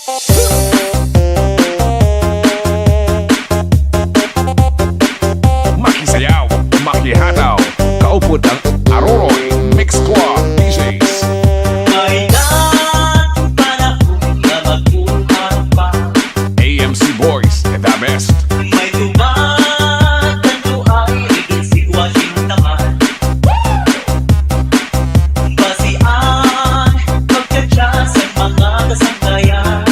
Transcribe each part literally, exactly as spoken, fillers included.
Makisayaw, makihataw, kaupod an Aroroy Mix Club D Js. May daan panahon nga magkuha pa. A M C Boys, the best. May tubag, tanduay, idol si Washington naman. Basian, pagkatsa sa mga kasangkayan.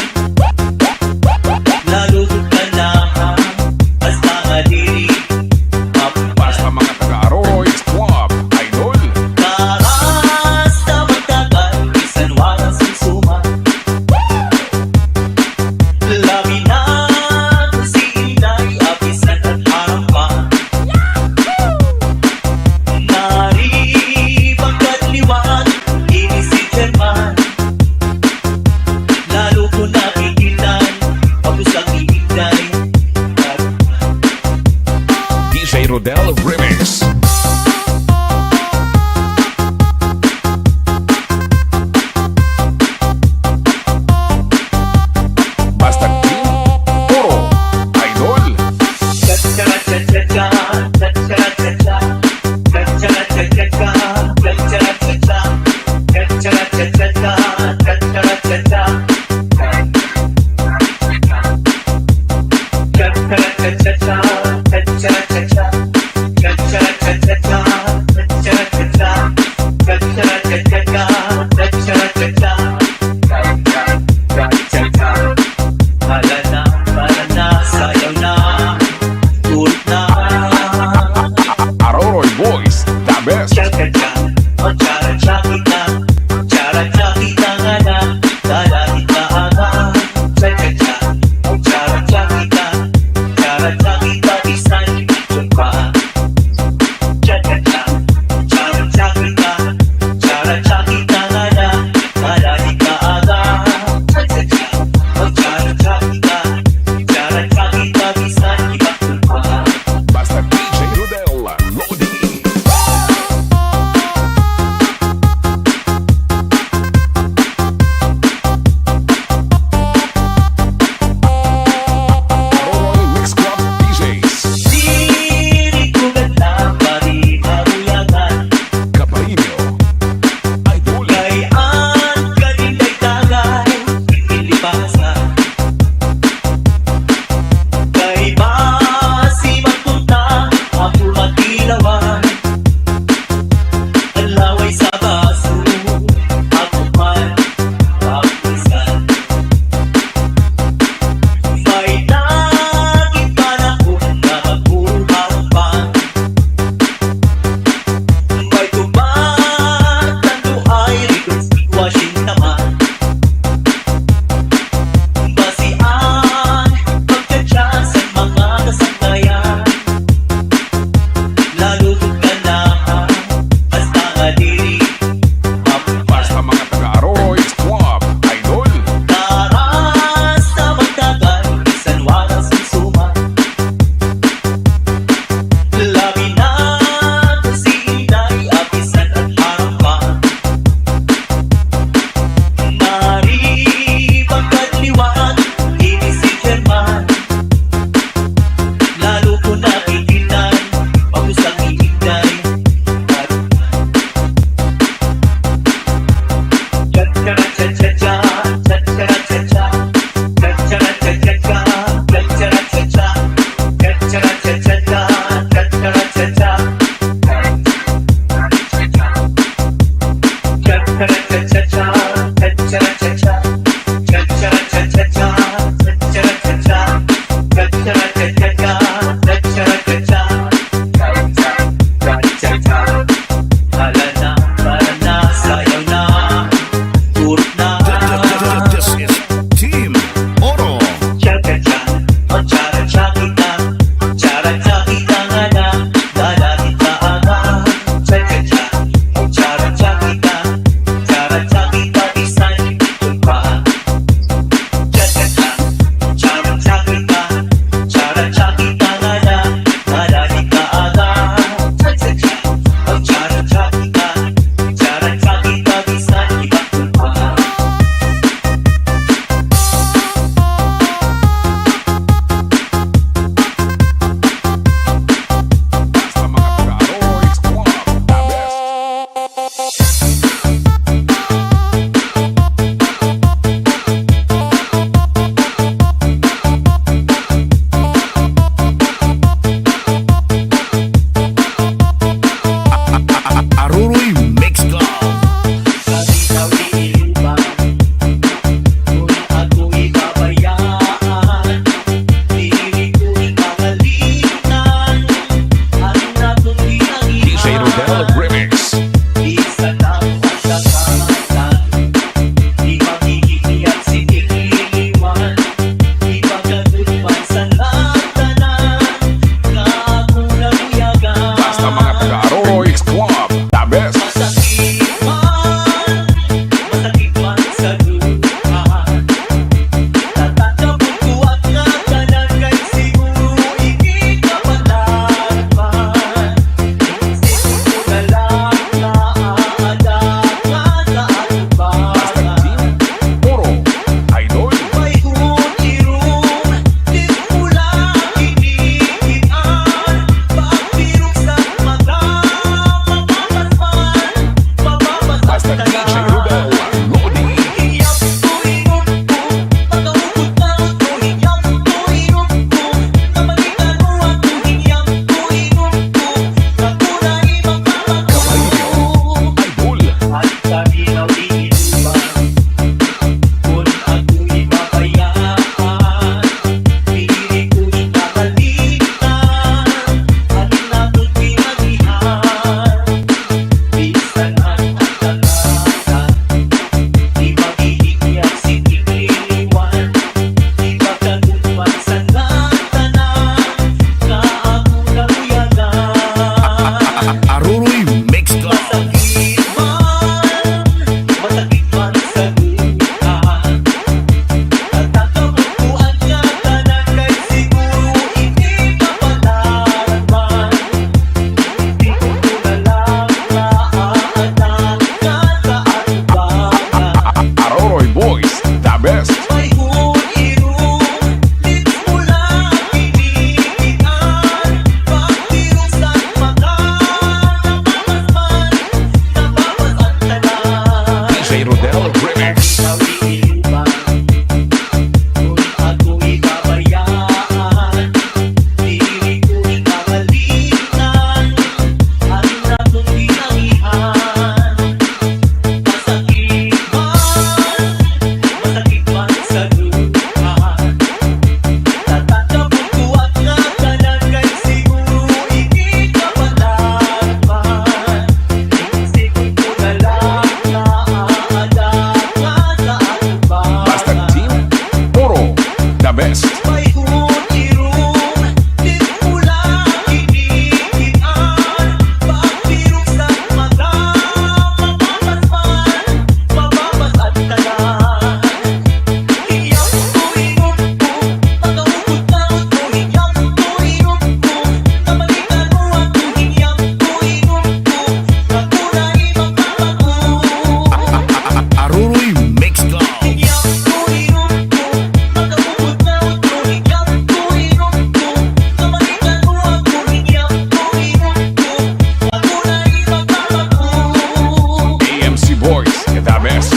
Mix.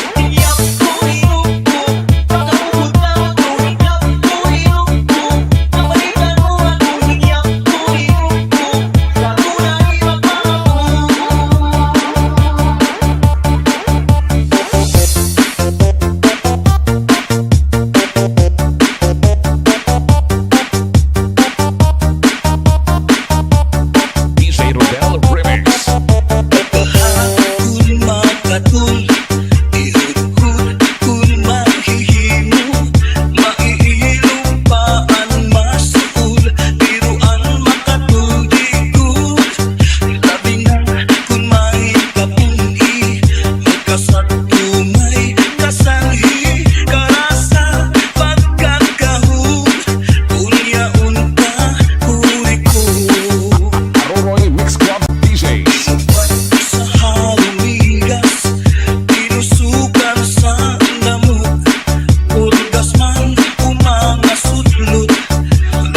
D J Rodel Remix. Kaha kun makatol, ihudhud kun mahihimo, maiilog pa an masuol, pero an makatol di gud, labi na kun may kapun-i, magkasatungay, kasanhi, karasa, pagkakahum, unya unta, uri ko. Aroroy Mix Club D Js. Sa halumigas, tinusukan sa namog, pulgas man o mga sutlot,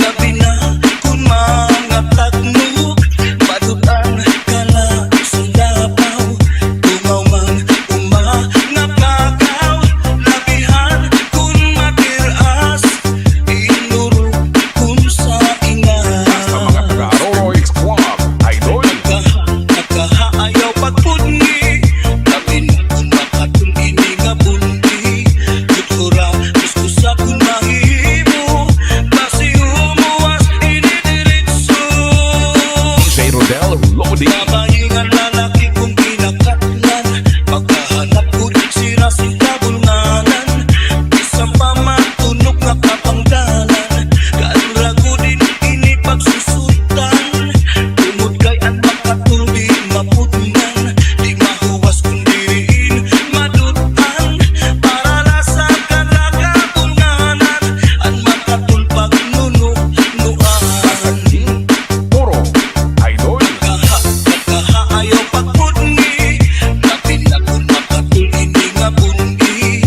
labi na kun mga tagnog, madut-an kala sa labaw, tungaw man o mga pagaw, labihan kun matir-as, inurog kun sa ingas. Basta mga taga Aroroy Mix Club, idol. Kaha, kaha ayaw pagpudngi, labi na kun makatol ini nga bundi. Kultura, diskusa kun mahihimo, basi humuwas ini diretso. D J Rodel Lodi. Kabayi nga lalaki kun kinakatlan, magkahanap gud sira sin kabulnganan. Bisan pa matunok nga kapangdanan, karon ra gud ini pagsusutan. Tungod kay an makatol di mapudngan, di mahuwas kun diri in madut-an. Para la sa kada kabulnganan, an makatol pagnununuan. Puro idol. Kaha, kaha ayaw pagpudngi, labi na kun makatol ini nga bundi.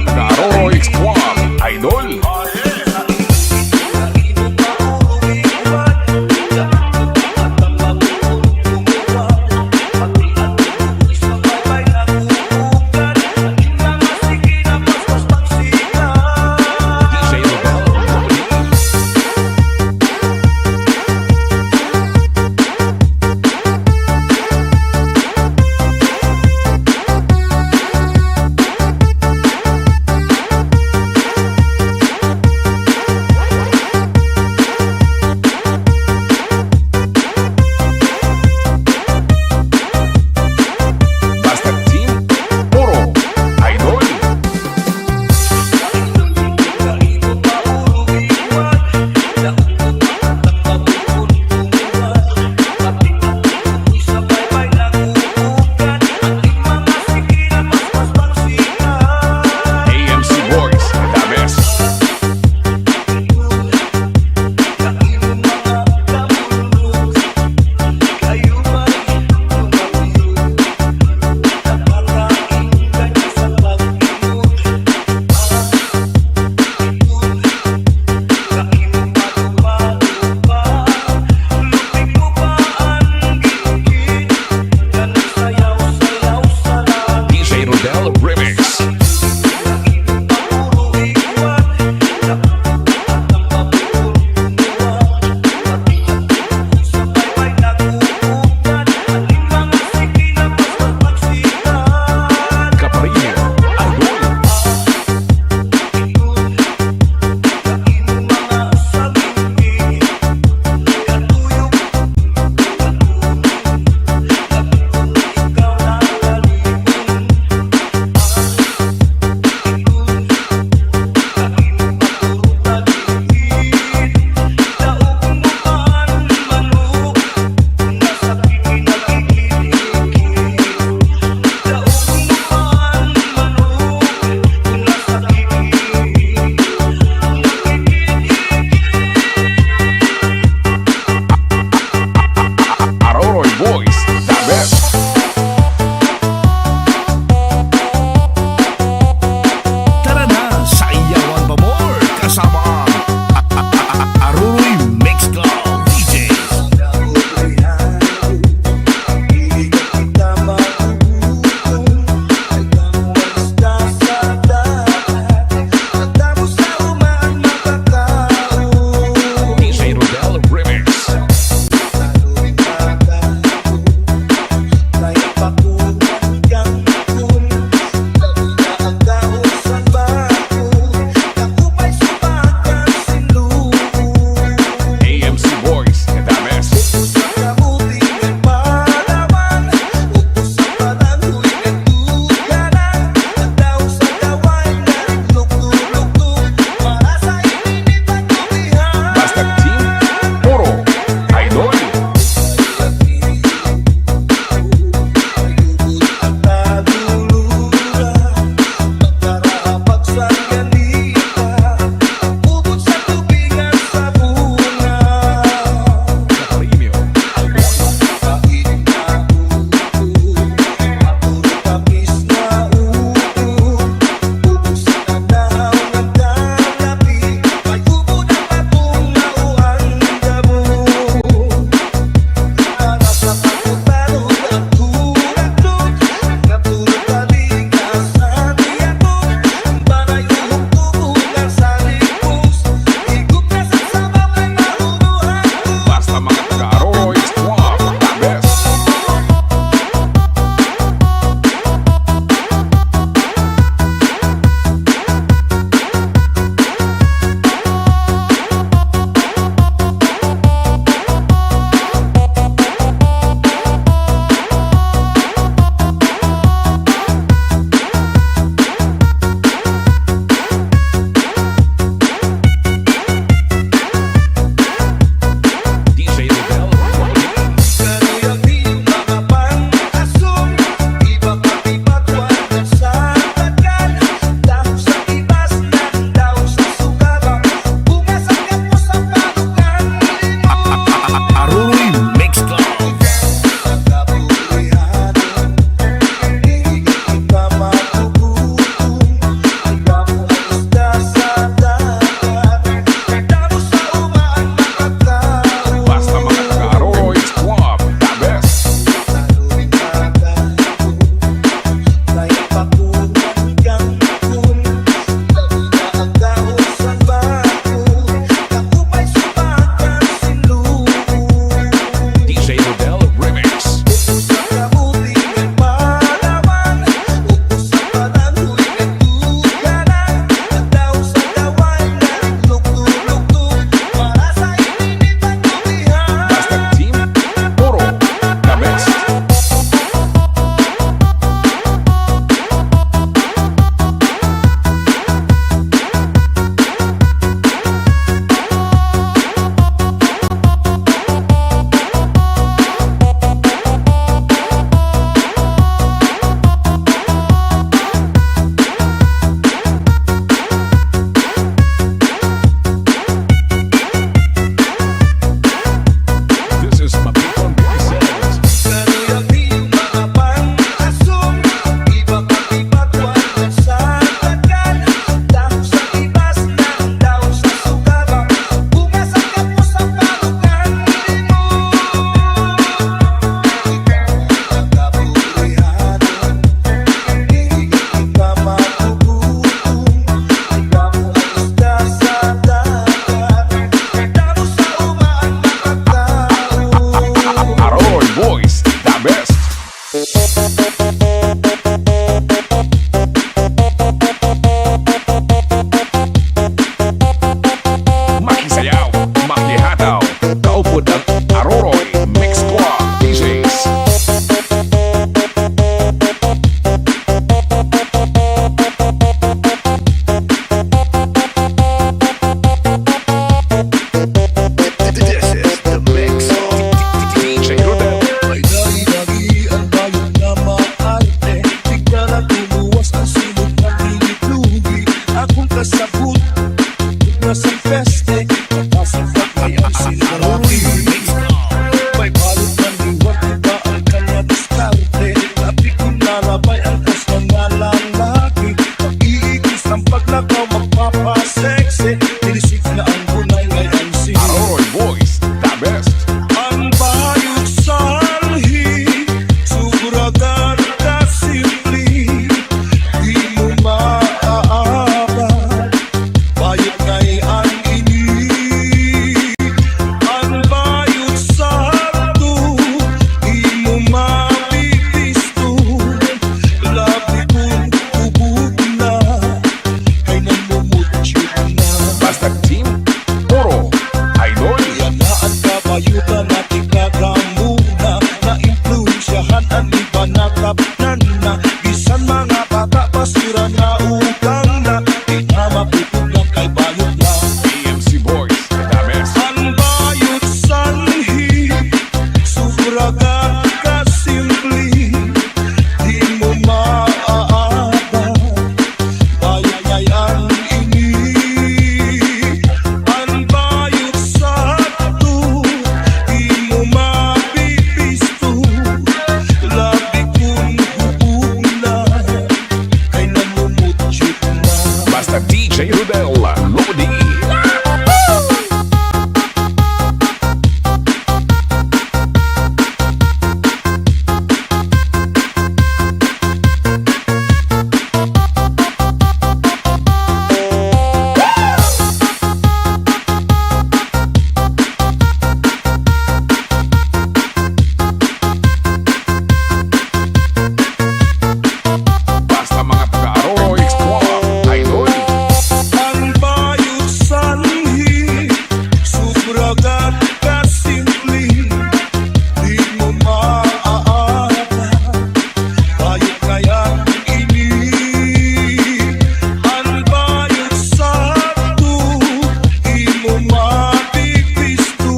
Roro Squad, idol. Sabot, na sa peste, nakasagap ngay-an sila. May balot man liwat, iba an kanya diskarte. Labi kon lalabay an kasla nga lalaki, mag-iigis an paglakaw, magpapa-sexy. Tinisik na an bunay ngay-an sila. Aroy Boys, the best. An bayot sanhi, sobra gad kasimple. Di mo maaabat, bayot ngay-an ini. An bayot sadto, di mo mapipisto. Labi kon hubog na, kay namumutyot na. Basta Team Oro, idol. Yana an kabayotan nga tikadamo na, naimpluwensyahan an iba, natapnan na. Bisan mga bata pa sira, naugang na, di na mapupugnan kay bayot na. A M C Boys, the best. An bayot sanhi, sobra gad kasimple, di mo maaabat, bayot ngay-an ini. An bayot sadto, di mo mapipisto. Labi kon hubog na, kay namumutyot na. Basta D J Rodel, Lodi. Basta mga taga Aroroy Squad, idol. An bayot sanhi, sobra gad kasimple. Di mo maaabat, bayot ngay-an ini. An bayot sadto, di mo mapipisto.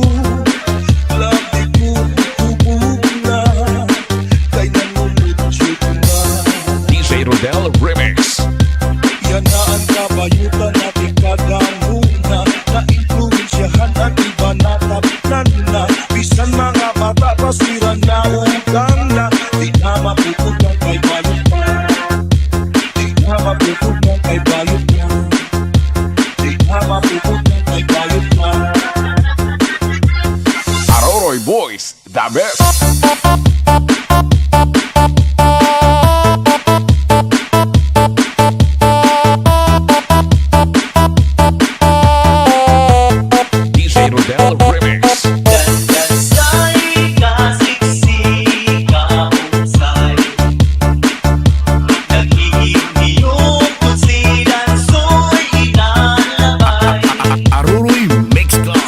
Labi kon hubog na, kay namumutyot na. D J Rodel Remix. Yana an kabayotan nga tikadamo na, naimpluwensyahan an iba, natapnan na. Bisan mga bata pa sira, naugang na, di na mapupugnan kay bayot na. Di na mapupugnan kay bayot na. Di na mapupugnan kay bayot na. Aroroy Boys, the best. D J Rodel Remix. Aruroy Mix Club.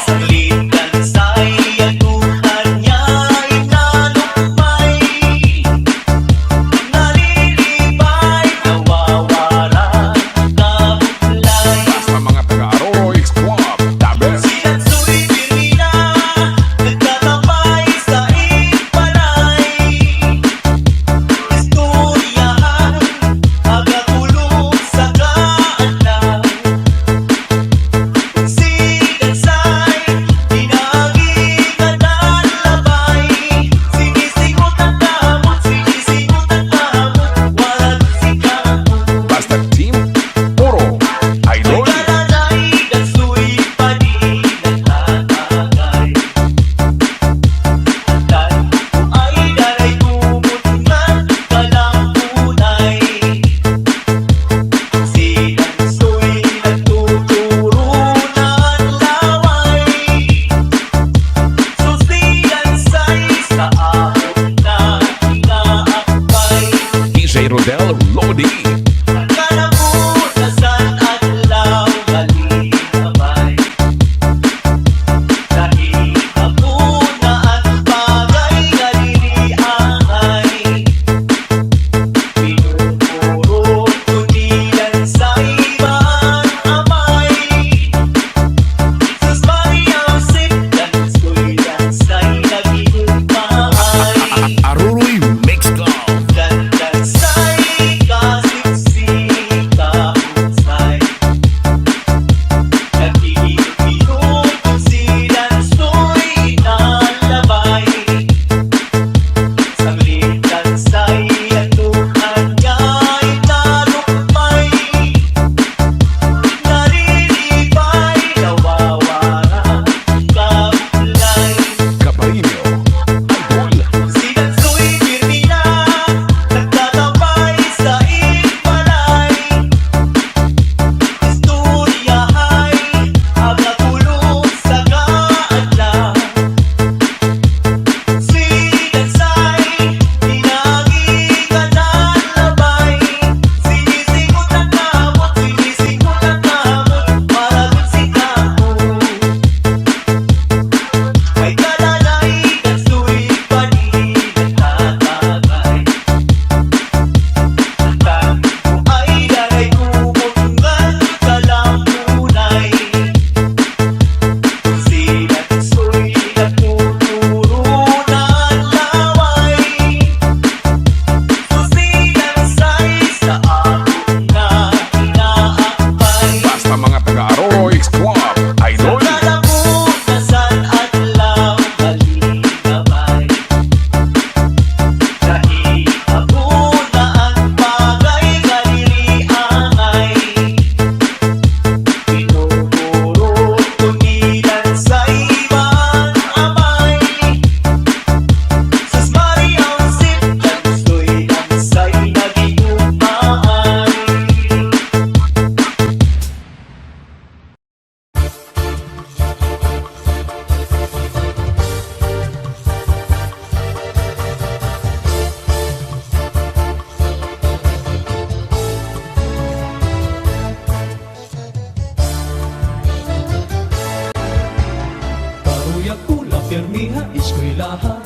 eskwelahan.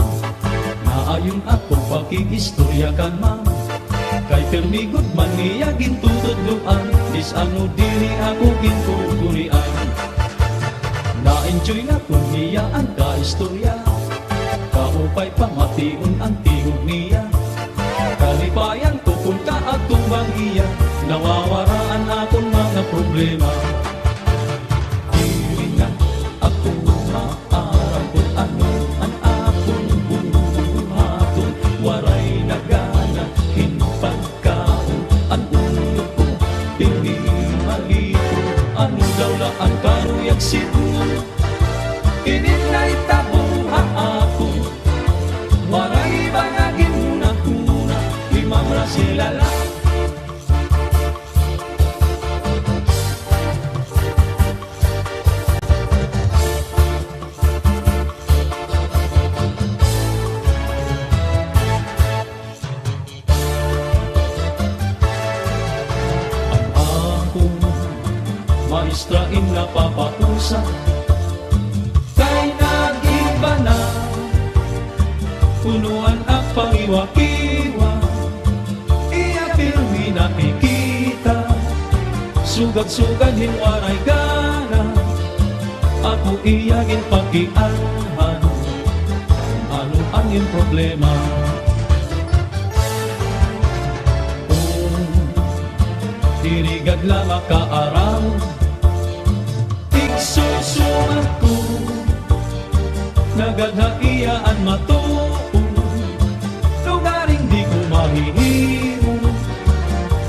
Naayon ako pakig-istorya kan ma'am. Kay pirmi gud man niya gintutudloan, bisan ano diri ako ginkukurian. Na-enjoy nakon hiya an kaistorya. Kaupay pamation an tingog niya. Kalipayan ko kon kaatubang hiya, nawawara an akon mga problema. Diri na ako maaram kon ano an akon bubuhaton. Waray na gana hin pagkaon an ulo ko, pirmi maliko. Ano daw la an karuyag sidngon? Inin nahitabo ha akon. Waray ba nga ginhunahuna ni Ma'am Rosela la? An akon maestra in napapausa, kay nag-iba na. Puno an ak panghiwa-hiwa, iya pirmi nakikita. Sugad-sugad hin waray gana, ako iya ginpakianhan. Ano an im problema? Oh, diri gad la makaaram. Igsusumat ko na gad ha iya an matuod. Lugaring di ko mahihimo,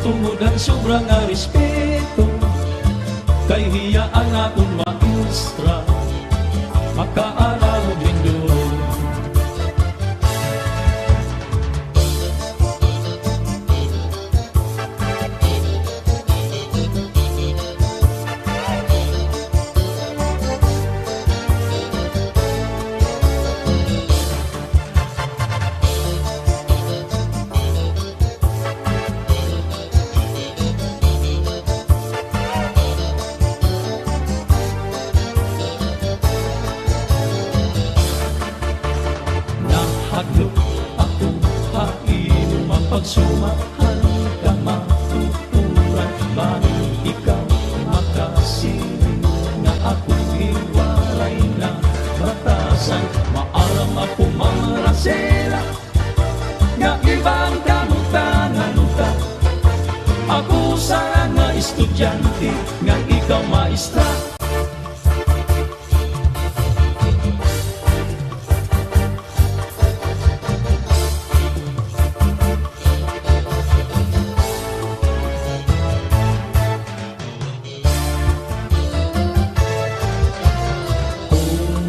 tungod an sobra nga respeto. Kay hiya an akon maestra, makaaram hin duro. Nahadlok ako ha imo nga pagsumat, halin ka matuoran, bangin ikaw makasiring nga ako hiwaray na batasan. Maaram ako, Ma'am Rosela, nga iba an kanutangan ta. Ako sara nga estudyante, ngan ikaw maestra. Kon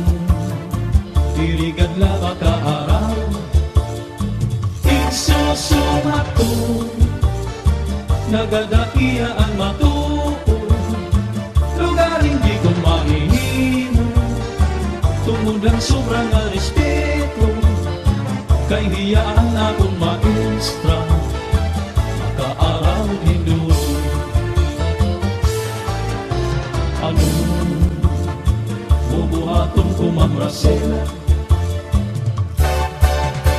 diri gad la makaaram, igsusumat ko, na gad ha iya an matuod. Lugaring di ko mahihimo, tungod an sobra nga respeto, kay hiya an akon maestra. Makaaram hin duro. Ano bubuhaton ko, Ma'am Rosela,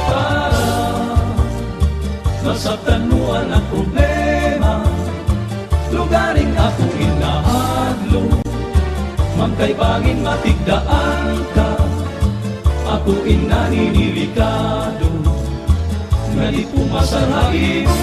para masabtan mo an ak problema? Lugaring ako in nahadlok, man kay bangin matigdaan ka. Ako in naninilikado, nga di pumasar ha imo.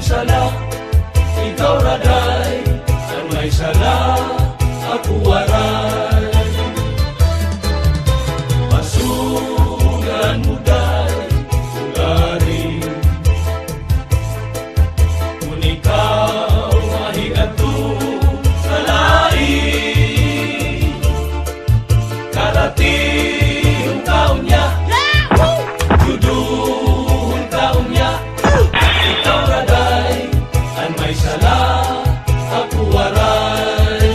Sala, ikaw raday an may sala, ako waray. Masugaran mo day, ugari. Kun ikaw mahiadto sa lain, karatihon ka unya, judohon ka unya. Ikaw raday an may sala, ako waray.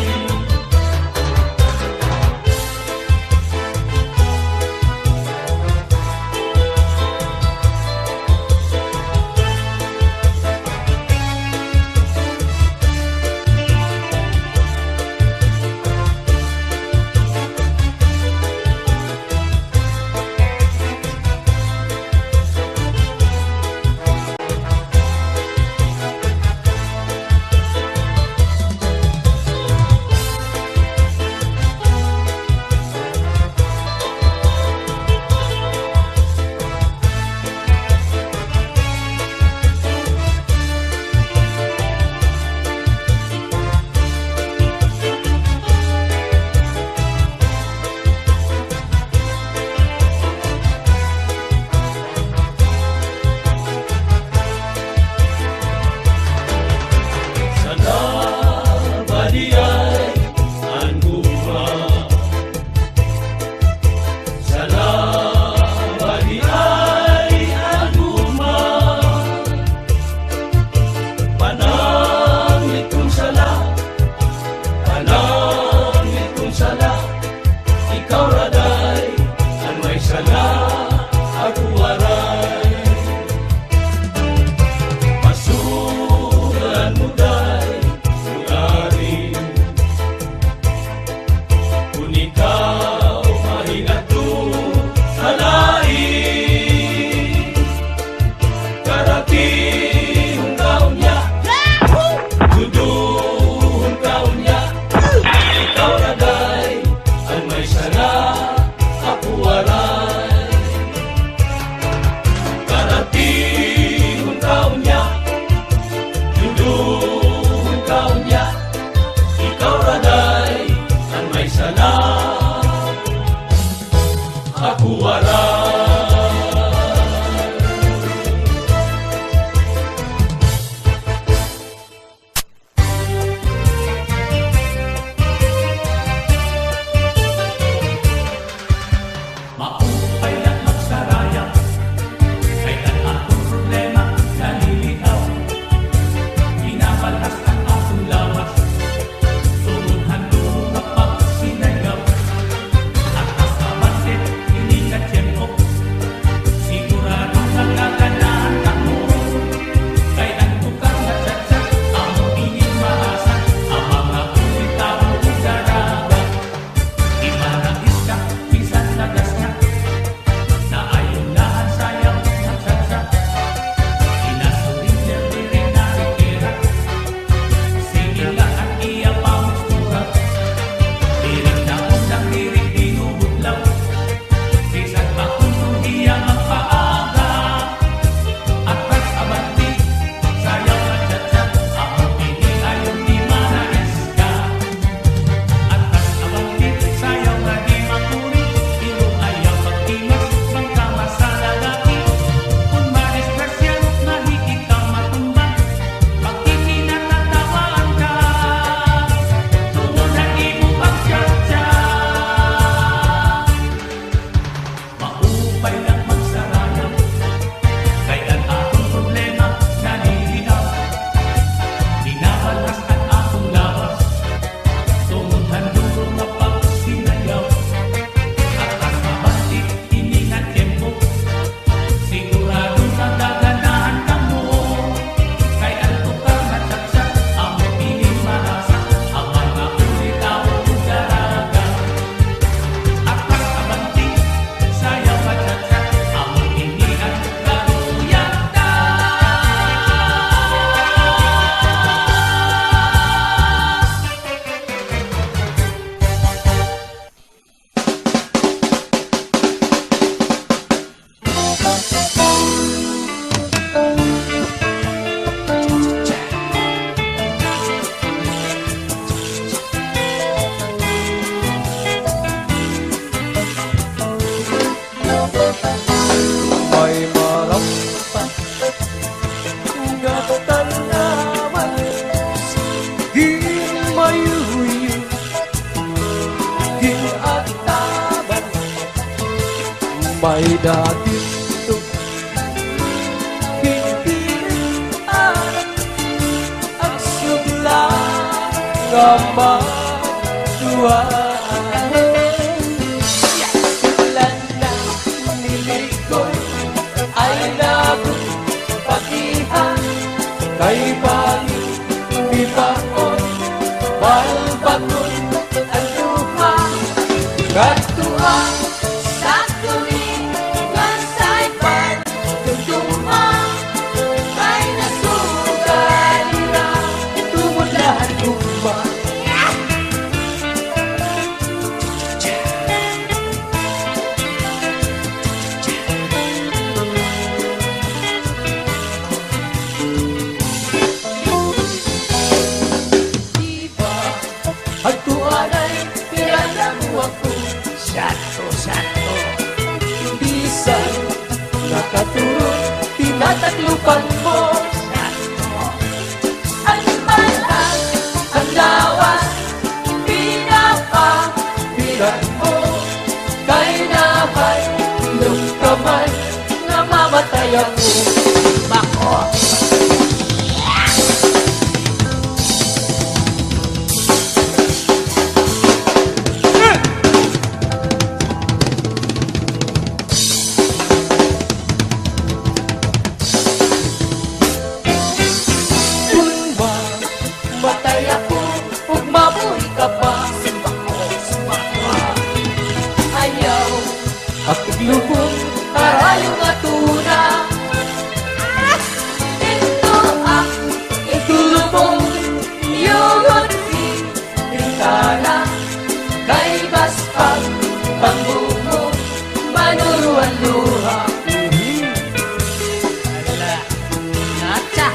Ay dati ito, hindi ang sugla nga maduha. Sugla na nilikoy ay nagpakihan kay bangin Bibaon, balbagon an duha. Kadtuan sa tulingan sa iban dumduma, kay nasugal hira tumod la han gugma. Di ba, hadto anay, pira na buwan ko. Sakto, sakto. Bisan nakaturog, tinataklopan mo. Sakto. An balag, an lawas, pinapabilan mo. Kay nahanlok ka man nga mamatay ako. Bako! Kon mamatay ako, ug mabuhi ka pa, simbako, simbako. Ayaw ako lubong, harayo nga tuna. Ito ak, ito lubong, yugon bintana. Kay bas pag pangbubo, manuro an luha. Ala. Natsa.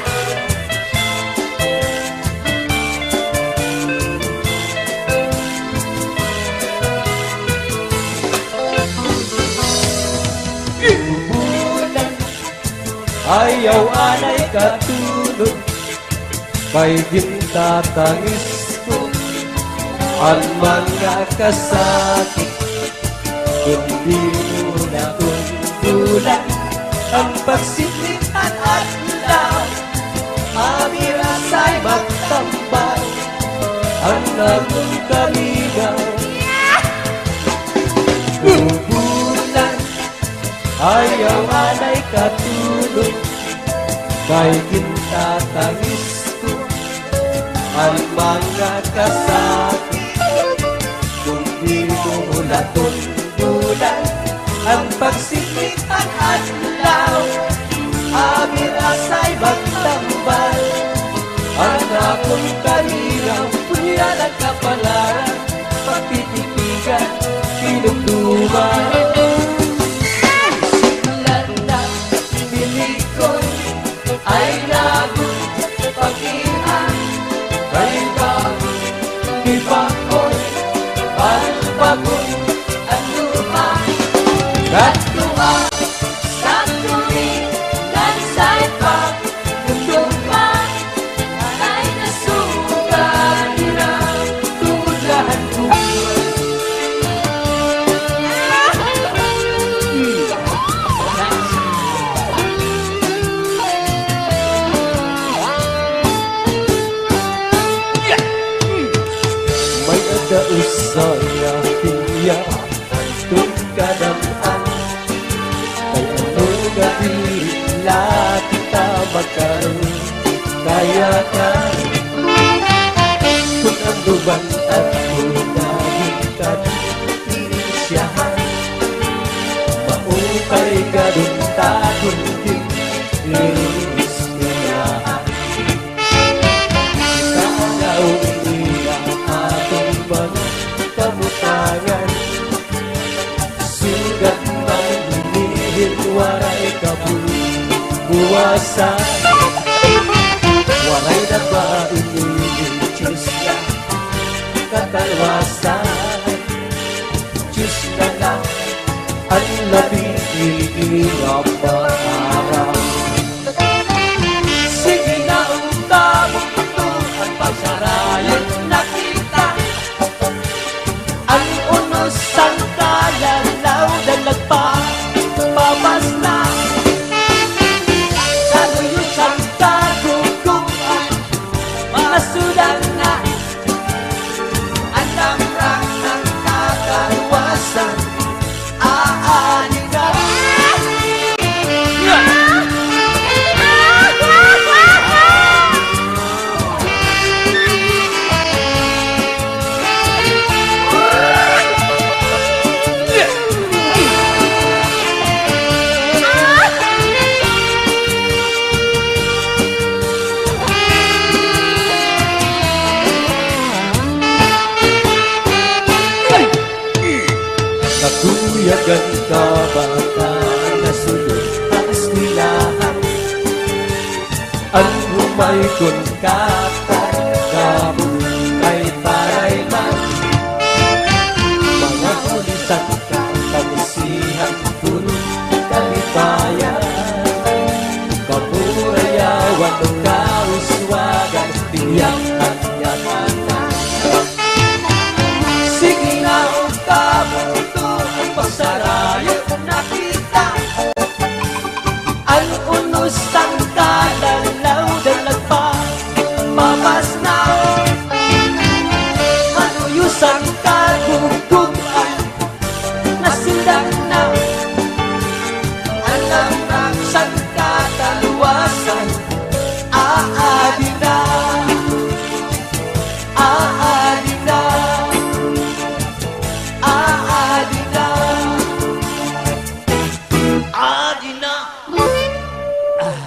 Bulan, ayaw anay katulog, kay gintatangis ko an mga kasakit. Kon di mo na kon bulan, an pagsidngi han adlaw, abi rasay magtambal an akon kalingaw. O bulan, ayaw anay katulog, kay gintatangis ko an mga kasakit. Kon di mo hulaton bulan, an pagsidngi han adlaw, abi rasay magtambal an akon kalingaw. Unya la kapalaran, pagtitipigan, tinumduman. Landa, milikoy, ay nagpakihan, kay bangin bibaon, balbagon an luha. Kadtuan sa tulingan sa iban dumduma, kay nasugal hira tumod la han gugma. May-ada usa nga biya, adton kadam-an, kay ano nga diri la kita magkaroon, kay kay kon an uban adto na ginkaprinsipyohan, maupay gad unta kon ginprinsipyohan. Kita daw ini an aton mga kabutangan. Sugad man hini hin waray kabuwasan, waray na ba ini hin Diyos nga katalwasan? Diyos na la an labi nga maaram. Sige na, unta mo ito an pagsarayan na kita. An unos han kalalaw na nagpa-, Kan kabataan nasulod ha eskwelahan, an humay kon kakat, kabog kay parayman. Mga huli san katamsihan, puno kalipayan. Kamurayawan, kauswagan, tiyak an yatatan. Sige na, ugkabon ko an pasarayo na kita. An unos san kalalaw, dalag pa, mabas na. Maluyo san kaguguban, nasindang na. An lamrak san katalwasan, aadi na. Aadi na. Aadi na. Adi na. Ah.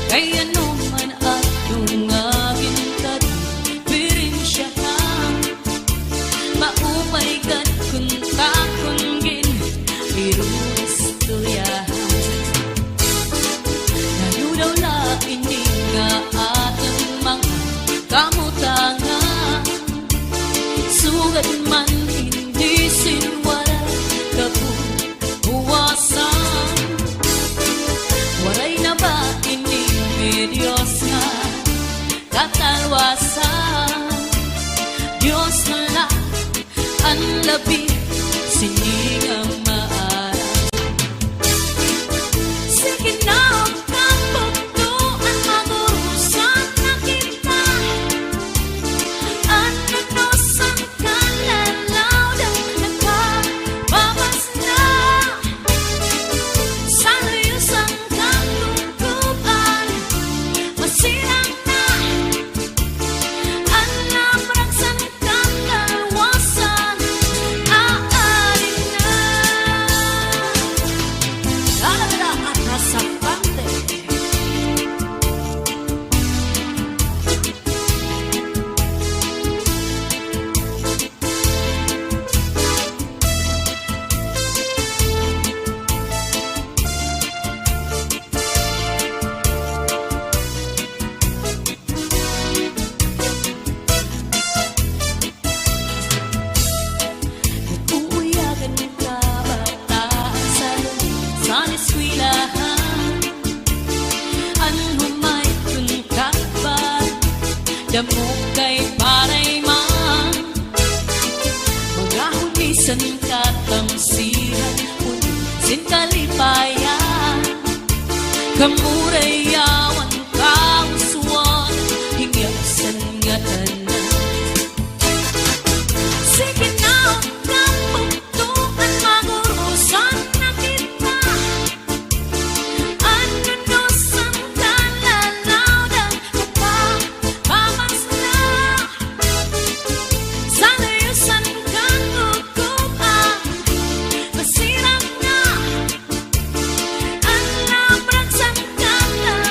Kay ano man adto nga gintad, pirensyahan. Maupay gad kon takon gin, pero istoryahan. Nano daw la ini nga aton mga kamutangan. Sugad man hindi sin waray kabu- Buwasan. Waray na ba ini may Dios nga katalwasan? Dios na la an labi sini nga maaram. Sige na, ugkabon ko an magurusan na kita. An unos san kalalaw, dalag pa, mabas na. Sa luyo san kaguguban, masirang na. An lamrak san katalwasan, aadi na. Kalabira at rasapante. Nag-uuyagan kabataan san eskwelahan. An humay kon kabat, damo kay parayman. Mga huli san katamsihan, puno sin kalipayan. Kamurayawan, kauswagan, hingya san ngatanan. Sige na, ugkabon ko an magurusan na kita. An unos san kalalaw, dalag pa, mabas na. Sa luyo san kaguguban, masirang na. An lamrak san katalwasan,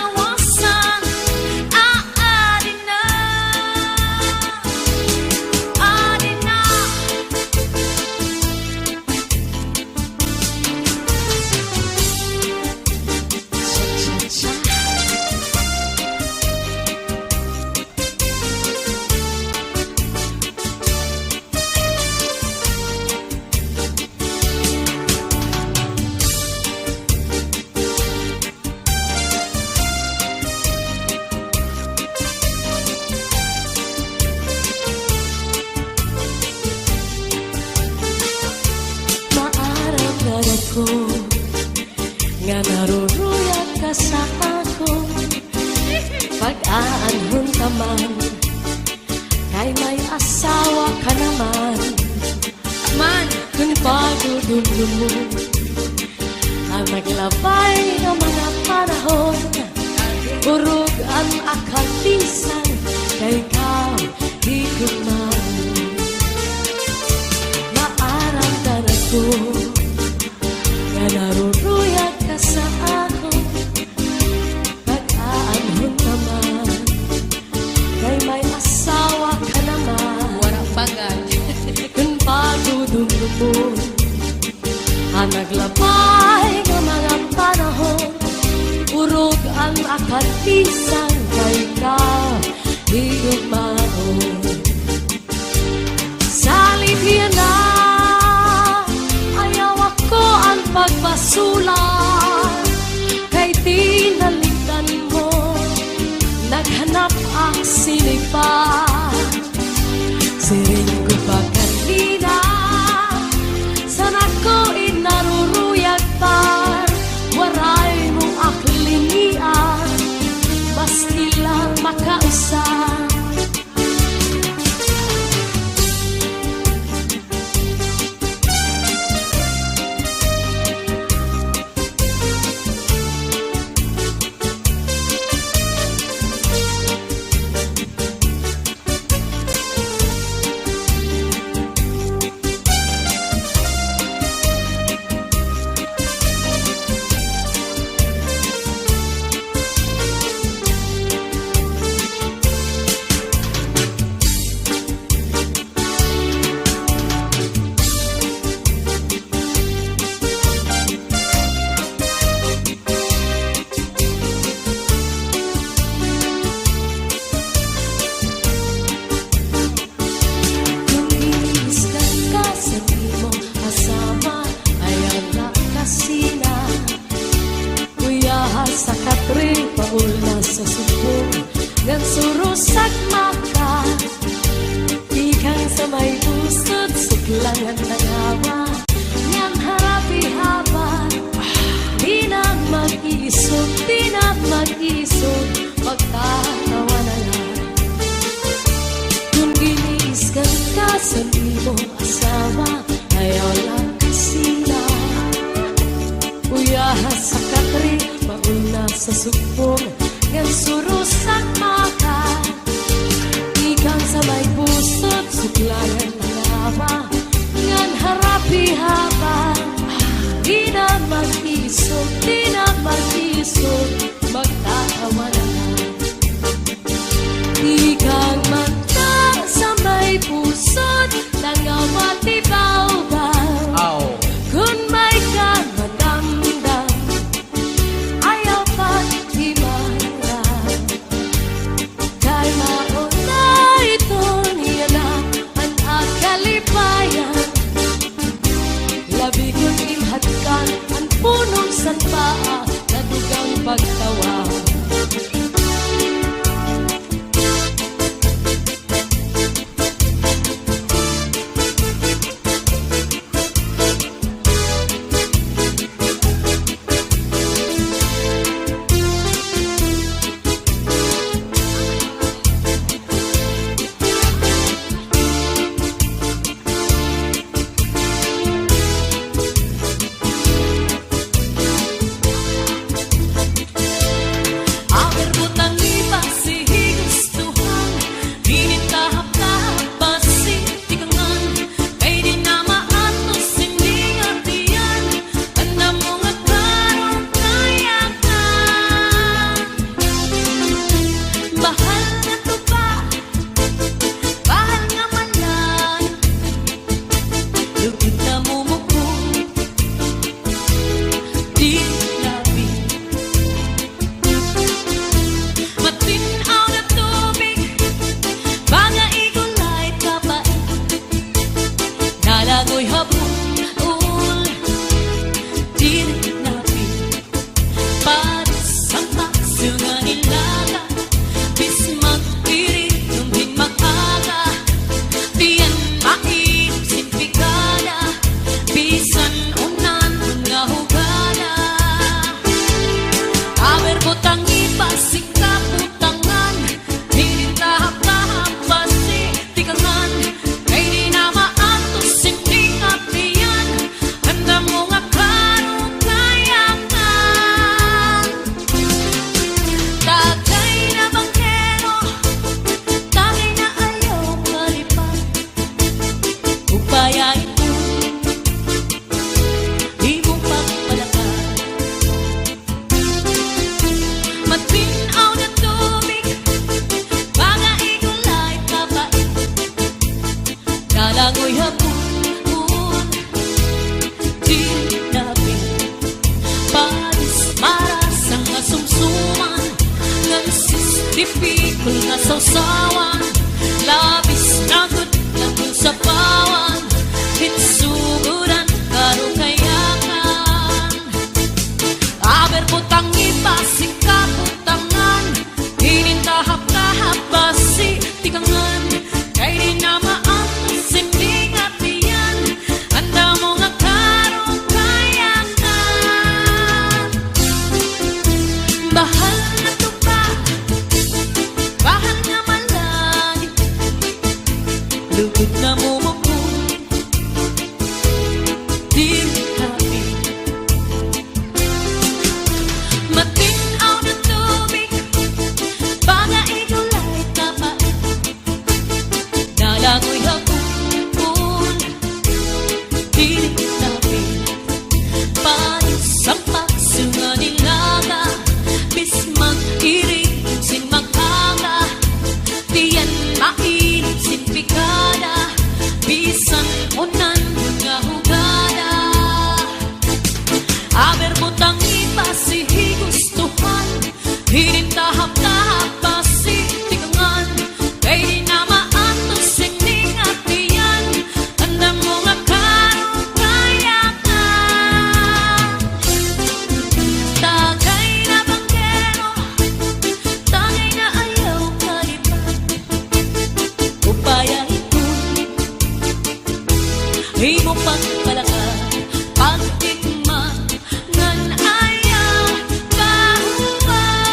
man, kay may asawa ka naman. Man, kun pagdudumdumon an naglabay nga mga panahon, urog an akal bisan kay ikaw higugmaon. Maaram gad ako nga naruruyag ka sa akon, pag-aanhon naman, kay may asawa ka naman. Wara pa gad. Kun pagdudumdumon an naglabay nga mga panahon, urog an akal bisan kay ikaw higugmaon. Salit hiya na, ayaw ako an pagbasolan, kay tinalikdan mo, naghanap ak sini pa. Siring ko pa kanina, san ako in naruruyag pa, waray mo ak linian, maski la makausa. Kun iniiskan ka san imo asawa, ayaw la kasina. Kuyaha sa katre, paul na sa sugbong, ngan suros ak maka. Tikang sa may pusod, suklangan tangawa, ngan harapi haba. Di na mag-iisog, di na mag-iisog, magtatawa na la. Kun giniiskan ka san imo asawa, ayaw la kasina. Kuyaha sa katre, paul na sa sugbong, ngan suros ak maka. Tikang sa may pusod, suklangan tangawa, ngan harapi haba. Di na mag-iisog, di na mag-iisog, magtatawa na la. Tikang mata sa may pusod, tangawa ti bawbaw. Aw. Kun may ka madamdam, ayaw pa di ma Nasawsawan, labis na gud an sapawan, hin suguran karukayakan. Aber butang iba sin kabutangan, hinin tahap-tahap basi tikangan, kay di na maantos sin tingatian, an damo nga karukayakan. Bahal nga tuba, bahal nga malagi, lugod na mumukon, diri happy. Matin-aw na tubig, baga igulay kapait. Nalangoy ha bukon, diri tapit. Panis an pagsunga nilaga, bis mag-irig sin mag-aga. Tiyan mainit sin pikada, bisan unan nga hugada. Aber butang iba si higustuhan, hinin tahap-tahap basi tikangan, kay di na maantos sin tingatian, an damo nga karukayakan. Tagay na banggero, tagay na ayaw kalipat. Upaya ito, imo pagpalaka, pagtikman, ngan ayaw pahuway.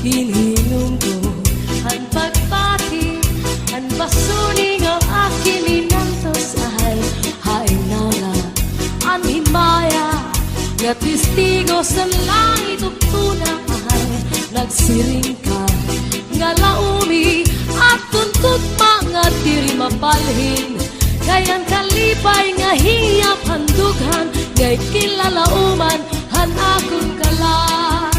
Hinhinom ko an pagbati, an basuni nga akon inantos, ahay, hain na la an himaya nga testigo san langit ug tuna, ahay, nagsiring ka nga laomi, adton gugma nga diri mabalhin, kay an kalipay nga hiyap han dughan, ngay kinlalaoman han akon kalag.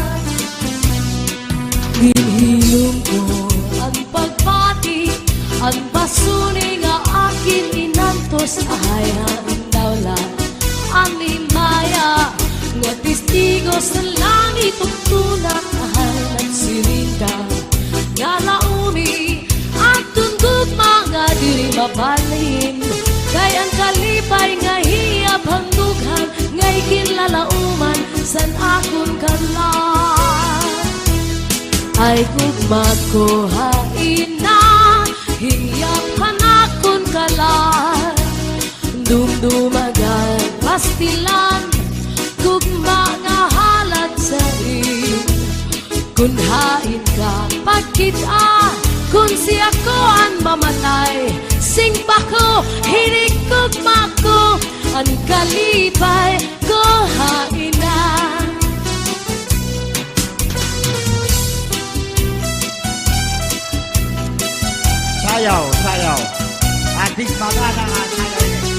Ginhinom ko an pagbati, an basuni nga akon inantos, ahay, hain daw la an himaya nga testigo san langit ug tuna, ahay, nagsiring ka nga laomi, adton gugma nga diri mabalhin, kay an kalipay nga hiyap han dughan, ngay kinlalaoman san akon kalag. Ay gugma ko, hain na hiyap han akon kalag. Dumdumagan, pastilan, gugma nga halad sa im. Kon hain ka, pagkit-a, kon si ako an mamatay, sing bako, hinig gugma ko, an kalipay ko hain na. Sayaw, sayaw. Atis magana nga sayaw ini.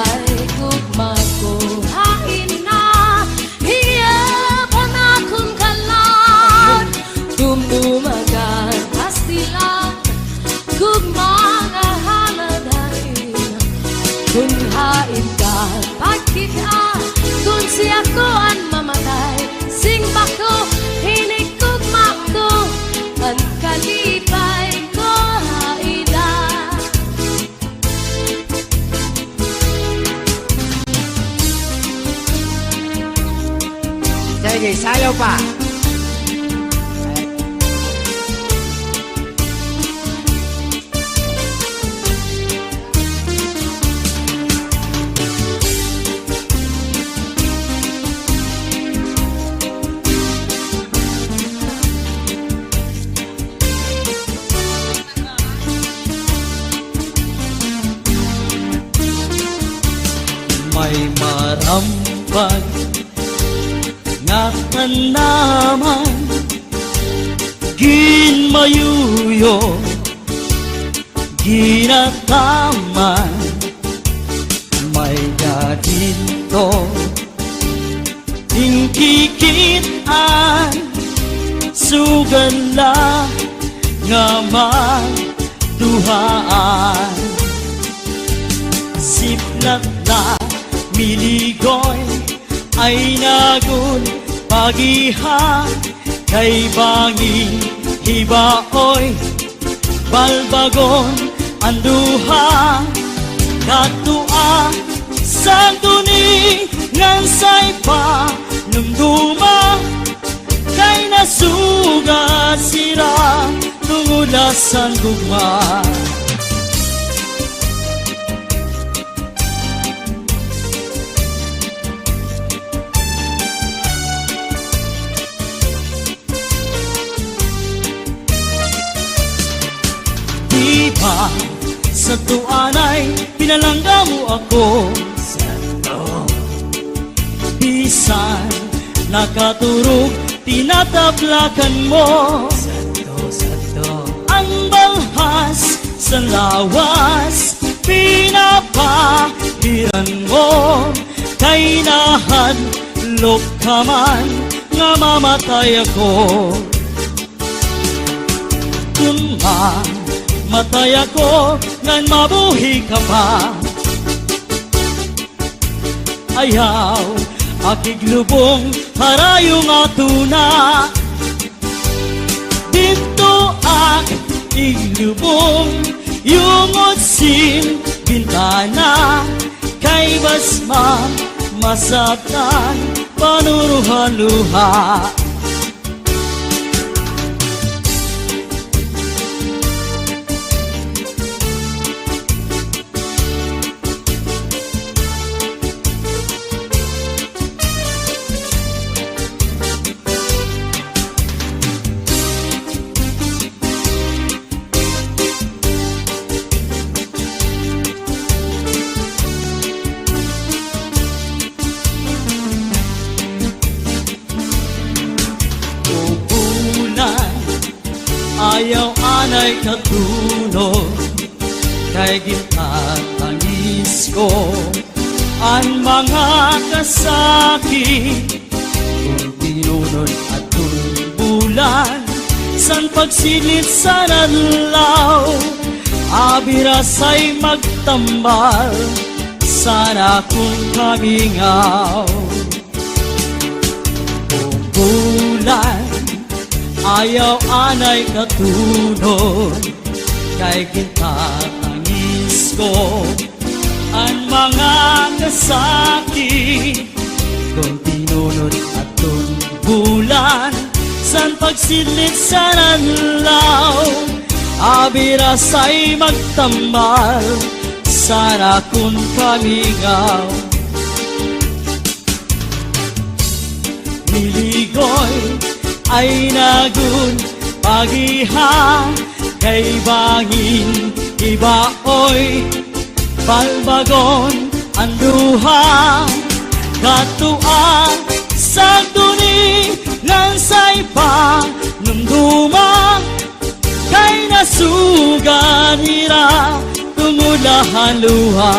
Ay gugma ko, hain na hiyap han akon kalag. Dumdumagan, pastilan, gugma nga halad ha im. Kon hain ka, pagkit-a, kon si ako an mamatay, sing bako, hinig gugma ko, an kalipay ko hain na. Sige, sayaw pa. May marambag nga tanaman, ginmayuyo, ginataman, may-ada dinto. Inkikit-an, sugad la nga magduhaan. Siplat la, Miligoy, ay nagun pagiha, kay bangin hibaoy, balbagon an duha. Kadtoa sagduni ngan say panumduma, kay nasugad hira tungod la san gugma. Di ba sadto anay pinalangga mo ako? Sadto. Bisan nakaturog, tinatablakan mo. Sadto, sadto. An balhas san lawas, pinapahiran mo. Kay nahadlok ka man nga mamatay ako. Kun mamatay ako, ngan mabuhi ka pa, ayaw ak iglubong harayo nga tuna. Didto ak iglubong yungod sin bintana, kay bas man masaktan panuruhaluha. O bulan, ayaw anay katunod, kay gintatangis ko an mga kasakit. Kon tinunod adton bulan, san pagsilit san adlaw, abi ra say magtambal san akon kamingaw. O bulan, ayaw anay katunod, kay gintatangis ko an mga kasakit. Kon tinunod adton bulan, san pagsilit san adlaw, abi ra say magtambal san akon kamingaw. Miligoy, ay nagun pagiha, kay bangin hibaoy, balbagon an duha. Kadtoa sagduni ngan say panumduma, kay nasugad hira tungod la han luha.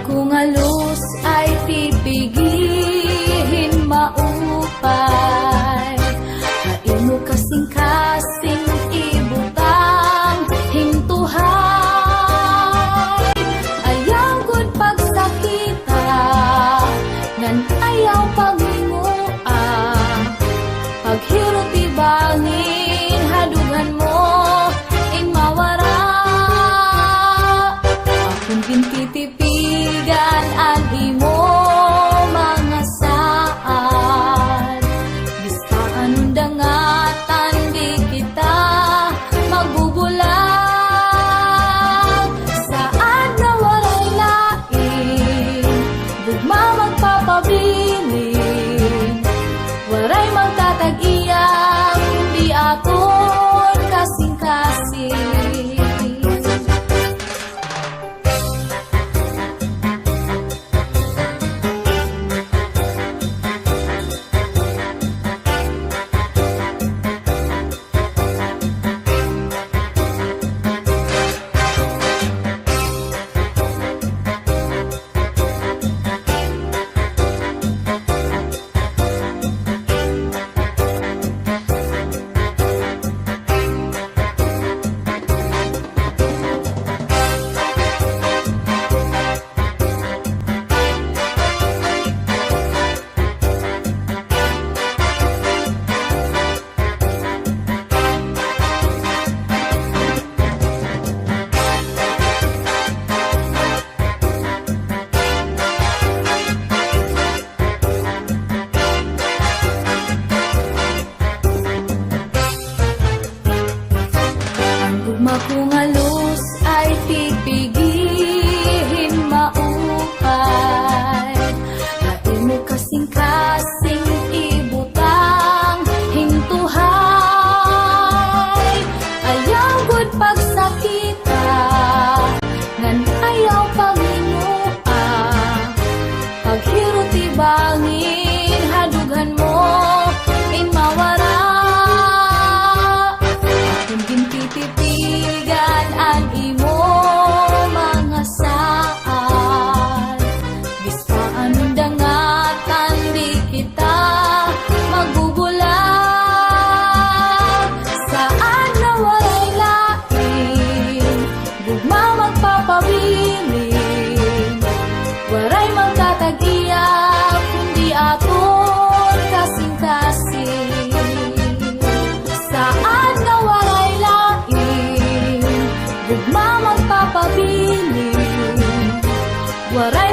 Kon nga lus ay tipigi hin maupay, ha imo kasingkasing ibutang hin tuhay. Ayaw gud pagsakita, ngan ayaw paghingoa. Paghirot ti bangin, ha dughan mo in mawara. Akon gintitipigan an imo mga saad. Bista anon dangatan, di kita magbubulag. Saad nga waray lain, gugma magpapabilin. Waray magtatag-iya, kundi aton kasingkasing. An gugma ko nga lus ay tipigi hin maupay. Ha imo kasingkasing ibutang hin tuhay. Ayaw gud pagsakita, ngan ayaw paghingoa. Paghirot ti bangin, ha dughan mo in mawara. Akon gintititigan an imo mga saad. Bista anon dangatan, di kita magbubulag. Saad nga waray lain, gugma magpapabilin. Waray magtatag-iya, kundi aton kasingkasing. Saad nga waray lain, gugma magpapabilin. Waray